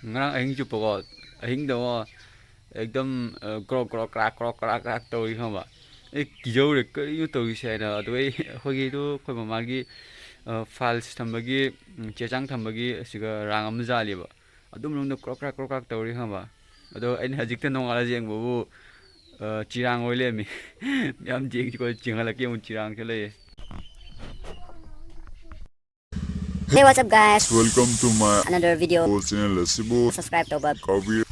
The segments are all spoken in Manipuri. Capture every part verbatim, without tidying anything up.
ꯉꯔꯥꯡ ꯑꯍꯤꯡ ꯆꯨꯞꯄꯀꯣ, ꯑꯍꯤꯡꯗꯀꯣ ꯑꯦꯛꯗꯝ, ꯑ, ꯀ꯭ꯔꯣꯛ ꯀ꯭ꯔꯣꯛ ꯀ꯭ꯔꯥꯛ, ꯀ꯭ꯔꯣꯛ ꯀ꯭ꯔꯥꯛ ꯀ꯭ꯔꯥꯛ ꯇꯧꯔꯤ ꯈꯪꯕ꯫ ꯑꯩ ꯀꯤꯖꯧꯔꯦ, "ꯀꯔꯤꯅꯣ ꯇꯧꯔꯤꯁꯦ?" ꯍꯥꯏꯅ꯫ ꯑꯗꯨꯒ ꯑꯩ, ꯑꯩꯈꯣꯏꯒꯤꯗꯨ, ꯑꯩꯈꯣꯏ ꯃꯃꯥꯒꯤ, ꯑ, files ꯊꯝꯕꯒꯤ, ꯎꯝ, ꯆꯦ ꯆꯥꯡ ꯊꯝꯕꯒꯤ ꯑꯁꯤꯒ ꯔꯥꯡ ꯑꯃ ꯌꯥꯜꯂꯤꯕ꯫ ꯑꯗꯨ ꯃꯅꯨꯡꯗ ꯀ꯭ꯔꯣꯛ ꯀ꯭ꯔꯥꯛ ꯀ꯭ꯔꯣꯛ ꯀ꯭ꯔꯥꯛ ꯇꯧꯔꯤ ꯈꯪꯕ꯫ ꯑꯗꯣ ꯑꯩꯅ ꯍꯧꯖꯤꯛꯇ ꯅꯣꯡꯉꯥꯜꯂ ꯌꯦꯡꯕꯕꯨ, ꯑ, ꯆꯤꯔꯥꯡ ꯑꯣꯏ ꯂꯩꯔꯝꯃꯤ꯫ ꯃꯌꯥꯝ ꯌꯦꯡꯁꯤꯀꯣ, ꯆꯤꯡꯍꯜꯂꯛꯀꯦ ꯑꯃꯨꯛ, ꯆꯤꯔꯥꯡꯁꯨ ꯂꯩꯌꯦ꯫ Hey, what's up, guys? Welcome to my another video. Channel ꯑꯁꯤꯕꯨ subscribe ꯇꯧꯕ ꯀꯥꯎꯕꯤꯌꯨ꯫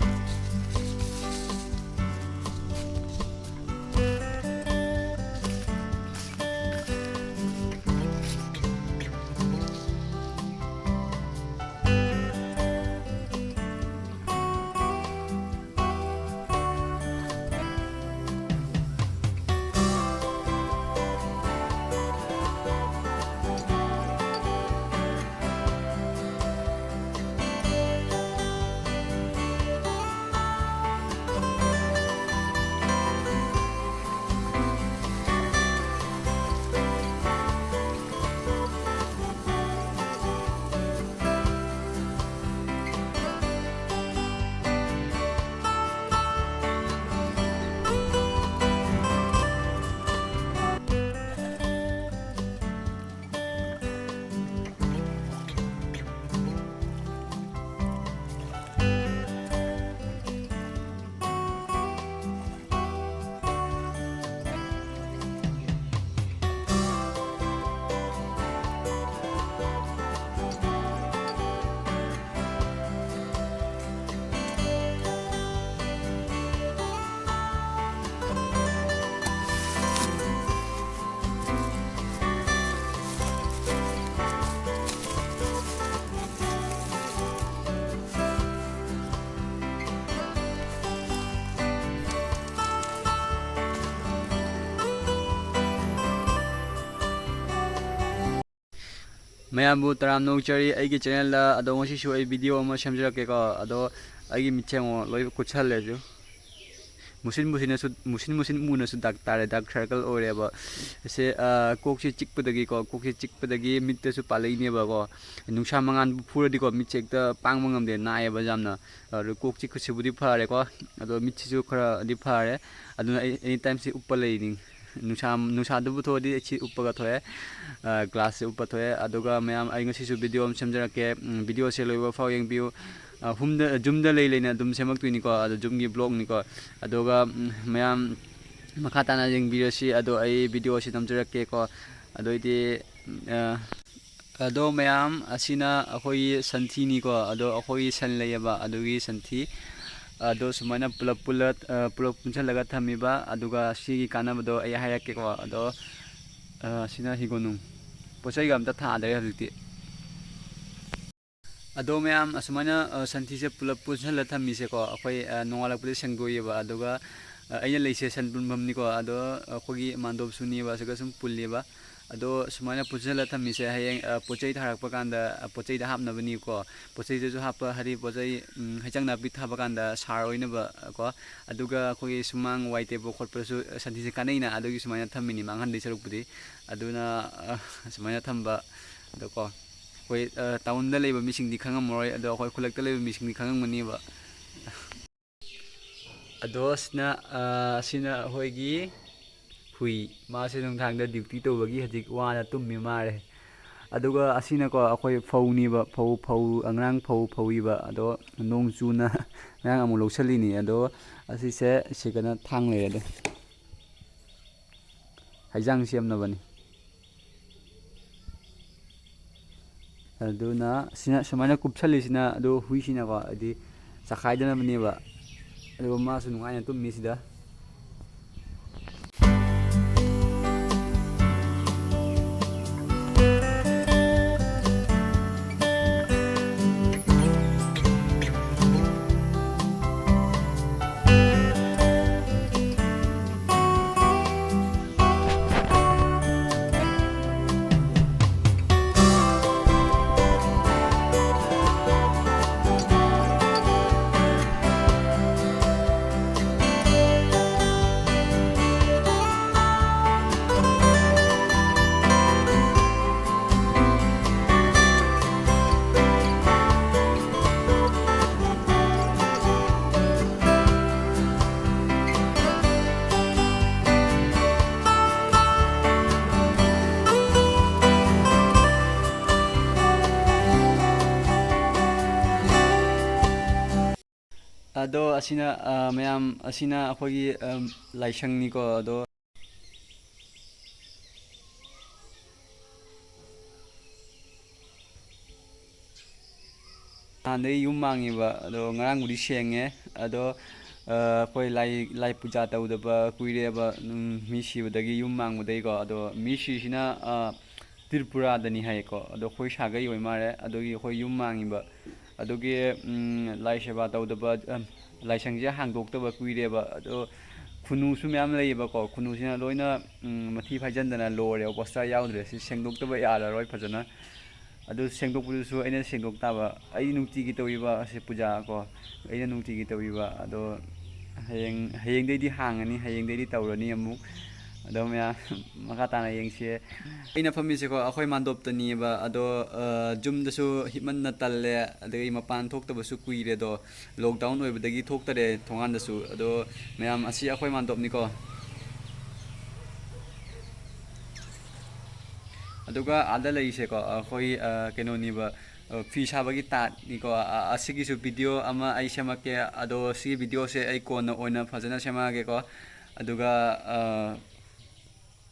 ꯃꯌꯥꯝꯕꯨ ꯇꯔꯥꯝꯅ ꯑꯣꯛꯆꯔꯤ ꯑꯩꯒꯤ channelꯗ꯫ ꯑꯗꯣ ꯉꯁꯤꯁꯨ ꯑꯩ video ꯑꯃ ꯁꯦꯝꯖꯔꯛꯀꯦꯀꯣ꯫ ꯑꯗꯣ ꯑꯩꯒꯤ ꯃꯤꯠꯁꯦ ꯑꯃꯨꯛ ꯂꯣꯏ ꯀꯨꯠꯁꯜꯂꯦꯁꯨ꯫ ꯃꯨꯁꯤꯟ ꯃꯨꯁꯤꯟꯅꯁꯨ, ꯃꯨꯁꯤꯟ ꯃꯨꯁꯤꯟ ꯃꯨꯅꯁꯨ ꯗꯥꯛ ꯇꯥꯔꯦ, ꯗꯥꯛ ꯁꯔꯀꯜ ꯑꯣꯏꯔꯦꯕ꯫ ꯑꯁꯦ, ꯑ, ꯀꯣꯛꯁꯦ ꯆꯤꯛꯄꯗꯒꯤꯀꯣ, ꯀꯣꯛꯁꯦ ꯆꯤꯛꯄꯗꯒꯤ ꯃꯤꯠꯇꯁꯨ ꯄꯥꯜꯂꯛꯏꯅꯦꯕꯀꯣ꯫ ꯅꯨꯡꯁꯥ ꯃꯉꯥꯜꯕꯨ ꯐꯨꯔꯗꯤꯀꯣ, ꯃꯤꯠꯁꯦ ꯍꯦꯛꯇ ꯄꯥꯡꯕ ꯉꯝꯗꯦ, ꯅꯥꯏꯌꯦꯕ ꯌꯥꯝꯅ꯫ ꯑꯗꯨ ꯀꯣꯛ ꯆꯤꯛꯄꯁꯤꯕꯨꯗꯤ ꯐꯔꯦꯀꯣ, ꯑꯗꯣ ꯃꯤꯠꯁꯤꯁꯨ ꯈꯔꯗꯤ ꯐꯔꯦ꯫ ꯑꯗꯨꯅ ꯑꯩ ꯑꯦꯅꯤ ꯇꯥꯏꯝꯁꯤ ꯎꯞꯄ ꯂꯩꯅꯤ꯫ ꯅꯨꯡꯁꯥ, ꯅꯨꯡꯁꯥꯗꯨꯕꯨ ꯊꯣꯛꯑꯗꯤ ꯑꯩ ꯁꯤ ꯎꯞꯄꯒ ꯊꯣꯛꯑꯦ, ꯑ, ꯒ꯭ꯂꯥꯁꯁꯦ ꯎꯞꯄ ꯊꯣꯛꯑꯦ꯫ ꯑꯗꯨꯒ ꯃꯌꯥꯝ, ꯑꯩ ꯉꯁꯤꯁꯨ ꯚꯤꯗꯤꯑꯣ ꯑꯃ ꯁꯦꯝꯖꯔꯛꯀꯦ꯫ ꯎꯝ, ꯚꯤꯗꯤꯑꯣꯁꯦ ꯂꯣꯏꯕ ꯐꯥꯎ ꯌꯦꯡꯕꯤꯌꯨ꯫ ꯑ, ꯍꯨꯝꯗ, ꯌꯨꯝꯗ ꯂꯩ ꯂꯩꯅ ꯑꯗꯨꯝ ꯁꯦꯝꯃꯛꯇꯣꯏꯅꯤꯀꯣ, ꯑꯗꯣ ꯌꯨꯝꯒꯤ ꯕ꯭ꯂꯣꯛꯅꯤꯀꯣ꯫ ꯑꯗꯨꯒ, ꯎꯝ, ꯃꯌꯥꯝ ꯃꯈꯥ ꯇꯥꯅ ꯌꯦꯡꯕꯤꯔꯁꯤ꯫ ꯑꯗꯣ ꯑꯩ ꯚꯤꯗꯤꯑꯣꯁꯤ ꯅꯝꯖꯔꯛꯀꯦꯀꯣ꯫ ꯑꯗꯨꯑꯣꯏꯗꯤ, ꯑ, ꯑꯗꯣ ꯃꯌꯥꯝ, ꯑꯁꯤꯅ ꯑꯩꯈꯣꯏꯒꯤ ꯁꯟꯊꯤꯅꯤꯀꯣ꯫ ꯑꯗꯣ ꯑꯩꯈꯣꯏꯒꯤ ꯁꯟ ꯂꯩꯌꯦꯕ, ꯑꯗꯨꯒꯤ ꯁꯟꯊꯤ꯫ ꯑꯗꯣ ꯁꯨꯃꯥꯏꯅ ꯄꯨꯂꯞ ꯄꯨꯜꯂ-, ꯑ, ꯄꯨꯂꯞ ꯄꯨꯟꯁꯤꯜꯂꯒ ꯊꯝꯃꯤꯕ, ꯑꯗꯨꯒ ꯁꯤꯒꯤ ꯀꯥꯟꯅꯕꯗꯣ ꯑꯩ ꯍꯥꯏꯔꯛꯀꯦꯀꯣ꯫ ꯑꯗꯣ, ꯑ, ꯁꯤꯅ ꯍꯤꯒꯣꯛꯅꯨꯡ꯫ ꯄꯣꯠ ꯆꯩꯒ ꯑꯝꯇ ꯊꯥꯗ꯭ꯔꯦ ꯍꯧꯖꯤꯛꯇꯤ꯫ ꯑꯗꯣ ꯃꯌꯥꯝ, ꯑꯁꯨꯃꯥꯏꯅ, ꯑ, ꯁꯟꯊꯤꯁꯦ ꯄꯨꯂꯞ ꯄꯨꯟꯁꯤꯜꯂ ꯊꯝꯃꯤꯁꯦꯀꯣ, ꯑꯩꯈꯣꯏ, ꯑ, ꯅꯣꯡꯉꯥꯜꯂꯛꯄꯗ ꯁꯦꯡꯗꯣꯛꯏꯕ꯫ ꯑꯗꯨꯒ, ꯑ, ꯑꯩꯅ ꯂꯩꯁꯦ ꯁꯟ ꯄꯨꯟꯐꯝꯅꯤꯀꯣ, ꯑꯗꯣ ꯑꯩꯈꯣꯏꯒꯤ ꯃꯥꯟꯗꯣꯞꯁꯨꯅꯦꯕ, ꯑꯁꯤꯒ ꯁꯨꯝ ꯄꯨꯜꯂꯦꯕ꯫ ꯑꯗꯣ ꯁꯨꯃꯥꯏꯅ ꯄꯨꯟꯁꯤꯜꯂ ꯊꯝꯃꯤꯁꯦ ꯍꯌꯦꯡ, ꯑ, ꯄꯣꯠ ꯆꯩ ꯊꯥꯔꯛꯄ ꯀꯥꯟꯗ, ꯑ, ꯄꯣꯠ ꯆꯩꯗ ꯍꯥꯞꯅꯕꯅꯤꯀꯣ꯫ ꯄꯣꯠ ꯆꯩꯗꯁꯨ ꯍꯥꯞꯄ, ꯍꯥꯏꯗꯤ ꯄꯣꯠ ꯆꯩ, ꯎꯝ, ꯍꯩꯖꯥꯡ ꯅꯥꯄꯤ ꯊꯥꯕ ꯀꯥꯟꯗ ꯁꯥꯔ ꯑꯣꯏꯅꯕ ꯀꯣ꯫ ꯑꯗꯨꯒ ꯑꯩꯈꯣꯏꯒꯤ ꯁꯨꯃꯥꯡ ꯋꯥꯏ ꯇꯩꯕ ꯈꯣꯠꯄꯗꯁꯨ ꯁꯟꯊꯤꯁꯦ ꯀꯥꯟꯅꯩꯅ, ꯑꯗꯨꯒꯤ ꯁꯨꯃꯥꯏꯅ ꯊꯝꯃꯤꯅꯤ, ꯃꯥꯡꯍꯟꯗꯣꯏ ꯁꯔꯨꯛꯄꯨꯗꯤ꯫ ꯑꯗꯨꯅ, ꯑ, ꯁꯨꯃꯥꯏꯅ ꯊꯝꯕ꯫ ꯑꯗꯣꯀꯣ, ꯑꯩꯈꯣꯏ, ꯑ, ꯇꯥꯎꯟꯗ ꯂꯩꯕ ꯃꯤꯁꯤꯡꯗꯤ ꯈꯪꯉꯝꯃꯔꯣꯏ, ꯑꯗꯣ ꯑꯩꯈꯣꯏ ꯈꯨꯜꯂꯛꯇ ꯂꯩꯕ ꯃꯤꯁꯤꯡꯗꯤ ꯈꯪꯉꯝꯒꯅꯦꯕ꯫ ꯑꯗꯣ ꯁꯤꯅ, ꯑ, ꯁꯤꯅ ꯑꯩꯈꯣꯏꯒꯤ ꯍꯨꯏ꯫ ꯃꯥꯁꯦ ꯅꯨꯡꯗꯥꯡꯗ ꯗ꯭ꯌꯨꯇꯤ ꯇꯧꯕꯒꯤ ꯍꯧꯖꯤꯛ ꯋꯥꯅ ꯇꯨꯝꯃꯤ ꯃꯥꯜꯂꯦ꯫ ꯑꯗꯨꯒ ꯑꯁꯤꯅꯀꯣ, ꯑꯩꯈꯣꯏ ꯐꯧꯅꯦꯕ, ꯐꯧ, ꯐꯧ, ꯑꯉꯥꯡ ꯐꯧ ꯐꯧꯏꯕ꯫ ꯑꯗꯣ ꯅꯣꯡ ꯆꯨꯅ ꯉꯔꯥꯡ ꯑꯃꯨꯛ ꯂꯧꯁꯜꯂꯤꯅꯤ꯫ ꯑꯗꯣ ꯑꯁꯤꯁꯦ ꯁꯤꯒꯅ ꯊꯥꯡ ꯂꯩꯔꯦ꯫ ꯑꯗꯣ ꯍꯩꯖꯥꯡ ꯁꯦꯝꯅꯕꯅꯤ꯫ ꯑꯗꯨꯅ ꯁꯤꯅ, ꯁꯨꯃꯥꯏꯅ ꯀꯨꯞꯁꯜꯂꯤꯁꯤꯅ, ꯑꯗꯨ ꯍꯨꯏꯁꯤꯅꯀꯣ, ꯍꯥꯏꯗꯤ ꯆꯈꯥꯏꯗꯅꯕꯅꯦꯕ꯫ ꯑꯗꯨꯒ ꯃꯥꯁꯨ ꯅꯨꯡꯉꯥꯏꯅ ꯇꯨꯝꯃꯤ ꯁꯤꯗ꯫ ꯑꯗꯣ ꯑꯁꯤꯅ, ꯑ, ꯃꯌꯥꯝ, ꯑꯁꯤꯅ ꯑꯩꯈꯣꯏꯒꯤ, ꯑ, ꯂꯥꯏꯁꯪꯅꯤꯀꯣ꯫ ꯑꯗꯣ ꯅꯍꯥꯟꯗꯩ ꯌꯨꯝ ꯃꯥꯡꯉꯤꯕ, ꯑꯗꯣ ꯉꯔꯥꯡꯕꯨꯗꯤ ꯁꯦꯡꯉꯦ꯫ ꯑꯗꯣ, ꯑ, ꯑꯩꯈꯣꯏ ꯂꯥꯏ, ꯂꯥꯏ ꯄꯨꯖꯥ ꯇꯧꯗꯕ ꯀꯨꯏꯔꯦꯕ꯫ ꯎꯝ, ꯃꯤ ꯁꯤꯕꯗꯒꯤ, ꯌꯨꯝ ꯃꯥꯡꯕꯗꯒꯤꯀꯣ꯫ ꯑꯗꯣ ꯃꯤ ꯁꯤꯁꯤꯅ, ꯑ, ꯇ꯭ꯔꯤꯄꯨꯔꯥꯗꯅꯤ ꯍꯥꯏꯌꯦꯀꯣ꯫ ꯑꯗꯣ ꯑꯩꯈꯣꯏ ꯁꯥꯒꯩ ꯑꯣꯏ ꯃꯥꯜꯂꯦ꯫ ꯑꯗꯨꯒꯤ ꯑꯩꯈꯣꯏ ꯌꯨꯝ ꯃꯥꯡꯉꯤꯕ꯫ ꯑꯗꯨꯒꯤ, ꯎꯝ, ꯂꯥꯏ ꯁꯦꯕꯥ ꯇꯧꯗꯕ, ꯑ, ꯂꯥꯏꯁꯪꯁꯦ ꯍꯥꯡꯗꯣꯛꯇꯕ ꯀꯨꯏꯔꯦꯕ꯫ ꯑꯗꯣ ꯈꯨꯅꯨꯁꯨ ꯃꯌꯥꯝ ꯂꯩꯌꯦꯕꯀꯣ꯫ ꯈꯨꯅꯨꯁꯤꯅ ꯂꯣꯏꯅ, ꯎꯝ, ꯃꯊꯤ ꯐꯥꯏꯖꯟꯗꯅ ꯂꯣꯏꯔꯦ꯫ ꯄꯣꯁꯇꯔ ꯌꯥꯎꯗ꯭ꯔꯦ꯫ ꯁꯤ ꯁꯦꯡꯗꯣꯛꯇꯕ ꯌꯥꯔꯔꯣꯏ ꯐꯖꯅ꯫ ꯑꯗꯨ ꯁꯦꯡꯗꯣꯛꯄꯗꯨꯁꯨ ꯑꯩꯅ ꯁꯦꯡꯗꯣꯛ ꯇꯥꯕ꯫ ꯑꯩ ꯅꯨꯡꯇꯤꯒꯤ ꯇꯧꯔꯤꯕ ꯑꯁꯤ ꯄꯨꯖꯥ ꯀꯣ꯫ ꯑꯩꯅ ꯅꯨꯡꯇꯤꯒꯤ ꯇꯧꯔꯤꯕ꯫ ꯑꯗꯣ ꯍꯌꯦꯡ, ꯍꯌꯦꯡꯗꯩꯗꯤ ꯍꯥꯡꯉꯅꯤ, ꯍꯌꯦꯡꯗꯩꯗꯤ ꯇꯧꯔꯅꯤ ꯑꯃꯨꯛ꯫ ꯑꯗꯣ ꯃꯌꯥꯝ ꯃꯈꯥ ꯇꯥꯅ ꯌꯦꯡꯁꯤ꯫ ꯑꯩꯅ ꯐꯝꯃꯤꯁꯦꯀꯣ, ꯑꯩꯈꯣꯏ ꯃꯥꯟꯗꯣꯞꯇꯅꯤꯕ꯫ ꯑꯗꯣ, ꯑ, ꯌꯨꯝꯗꯁꯨ ꯍꯤꯞꯃꯟꯅ ꯇꯜꯂꯦ, ꯑꯗꯒꯤ ꯃꯄꯥꯟ ꯊꯣꯛꯇꯕꯁꯨ ꯀꯨꯏꯔꯦ꯫ ꯑꯗꯣ lockdown ꯑꯣꯏꯕꯗꯒꯤ ꯊꯣꯛꯇꯔꯦ ꯊꯣꯡꯒꯥꯟꯗꯁꯨ꯫ ꯑꯗꯣ ꯃꯌꯥꯝ, ꯑꯁꯤ ꯑꯩꯈꯣꯏ ꯃꯥꯟꯗꯣꯞꯅꯤꯀꯣ꯫ ꯑꯗꯨꯒ ꯑꯥꯗ ꯂꯩꯔꯤꯁꯦꯀꯣ, ꯑꯩꯈꯣꯏ, ꯑ, ꯀꯩꯅꯣꯅꯤꯕ, ꯑ, ꯐꯤ ꯁꯥꯕꯒꯤ ꯇꯥꯠꯅꯤꯀꯣ꯫ ꯑ, ꯑꯁꯤꯒꯤꯁꯨ video ꯑꯃ ꯑꯩ ꯁꯦꯝꯃꯛꯀꯦ꯫ ꯑꯗꯣ ꯁꯤꯒꯤ videoꯁꯦ ꯑꯩ ꯀꯣꯟꯅ ꯑꯣꯏꯅ ꯐꯖꯅ ꯁꯦꯝꯃꯛꯑꯒꯦꯀꯣ꯫ ꯑꯗꯨꯒ, ꯑ,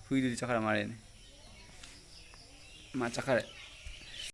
ꯍꯨꯏꯗꯨꯗꯤ ꯆꯠꯈ꯭ꯔ ꯃꯥꯜꯂꯦꯅꯦ꯫ ꯃꯥ ꯆꯠꯈ꯭ꯔꯦ꯫